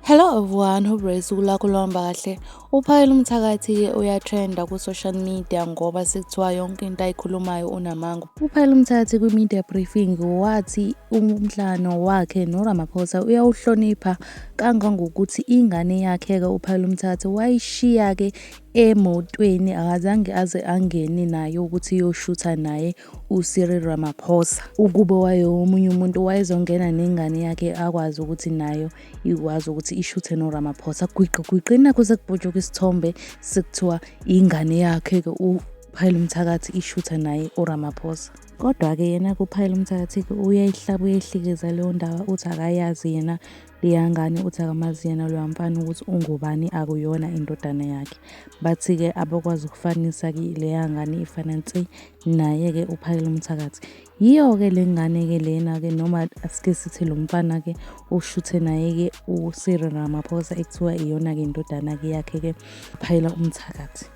Hello everyone, hope usuku lakho luhamba kahle. UPhakel'umthakathi-ke uyatrenda ku-social media ngoba sekuthiwa yonke into ayikhulumayo unamanga. UPhakel'umthakathi kwi-media briefing wathi umhlangano wakhe noRamaphosa uyawuhlonipha kangangokuthi ingane yakhe-ke uPhakel'umthakathi wayishiya-ke emotweni, akazange aze angene naye ukuthi iyoshutha naye uCyril Ramaphosa. Ukube wayewomunye umuntu wayezongena nengane yakhe akwazi ukuthi nayo ikwazi ukuthi ishuthe noRamaphosa. Gwiqi gwiqi nakho sekubhutshuka isithombe sekuthiwa ingane yakhe-ke uPhakel'umthakathi ishutha naye uRamaphosa. Kodwa-ke yena-ke uPhakel'umthakathi-ke uyayihlaba uyehlikeza leyo ndaba, uthi akayazi yena leya ngane, uthi akamazi yena loya mfana ukuthi ungubani, akuyona indodana yakhe. Bathi-ke abakwazi ukufanisa-ke leya ngane ifana nse naye-ke uPhakel'umthakathi. Yiyo-ke le ngane-ke lena-ke noma asike sithi lo mfana-ke oshuthe naye-ke uCyril Ramaphosa ekuthiwa iyona-ke indodana-ke yakhe-ke uPhakel'umthakathi.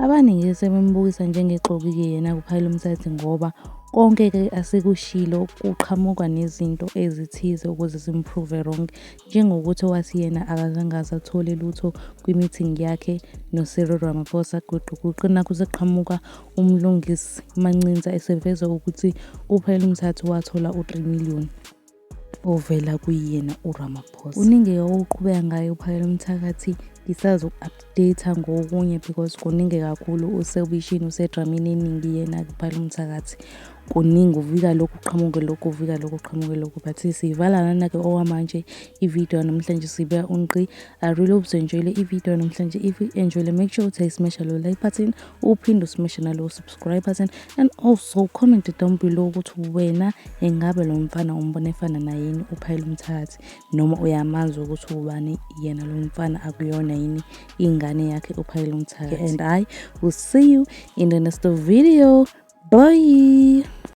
Abaningi sebembukisa njengexoki-ke yena uPhakel'umthakathi ngoba konke-ke asekushilo kuqhamuka nezinto ezithize ukuze zim-prove wrong, njengokuthi wathi yena akazange aze athole lutho kwi-meeting yakhe noCyril Ramaphosa. Gwiqi gwiqi nakhu sekuqhamuka uMlungisi Mancinza eseveza ukuthi uPhakel'umthakathi wathola u-3 million ovela kuyena uRamaphosa. Kuningi-ke okuqhubeka ngaye uPhakel'umthakathi, ngisazoku-update-a ngokunye because kuningi kakhulu, usebishini usedrameni eningi yena-ke uPhakel'umthakathi. Kuningi, uvika lokhu kuqhamuke lokhu, uvika lokhu kuqhamuke lokhu, but siyivala lana-ke okwamanje ividiyo yanamhlanje, sibeka ungqi. I really hope u-enjoy-ile ividiyo yanamhlanje. If you enjoy-ile, make sure ukuthi uyayismasha lo like button, uphinde usmashe nalo subscribe button and also comment down below ukuthi wena engabe lo mfana umbona efana naye yini uPhakel'umthakathi, noma uyamazi ukuthi ubani yena lo mfana, akuyona yini ingane yakhe uPhakel'umthakathi. And I will see you in the next video. Bye.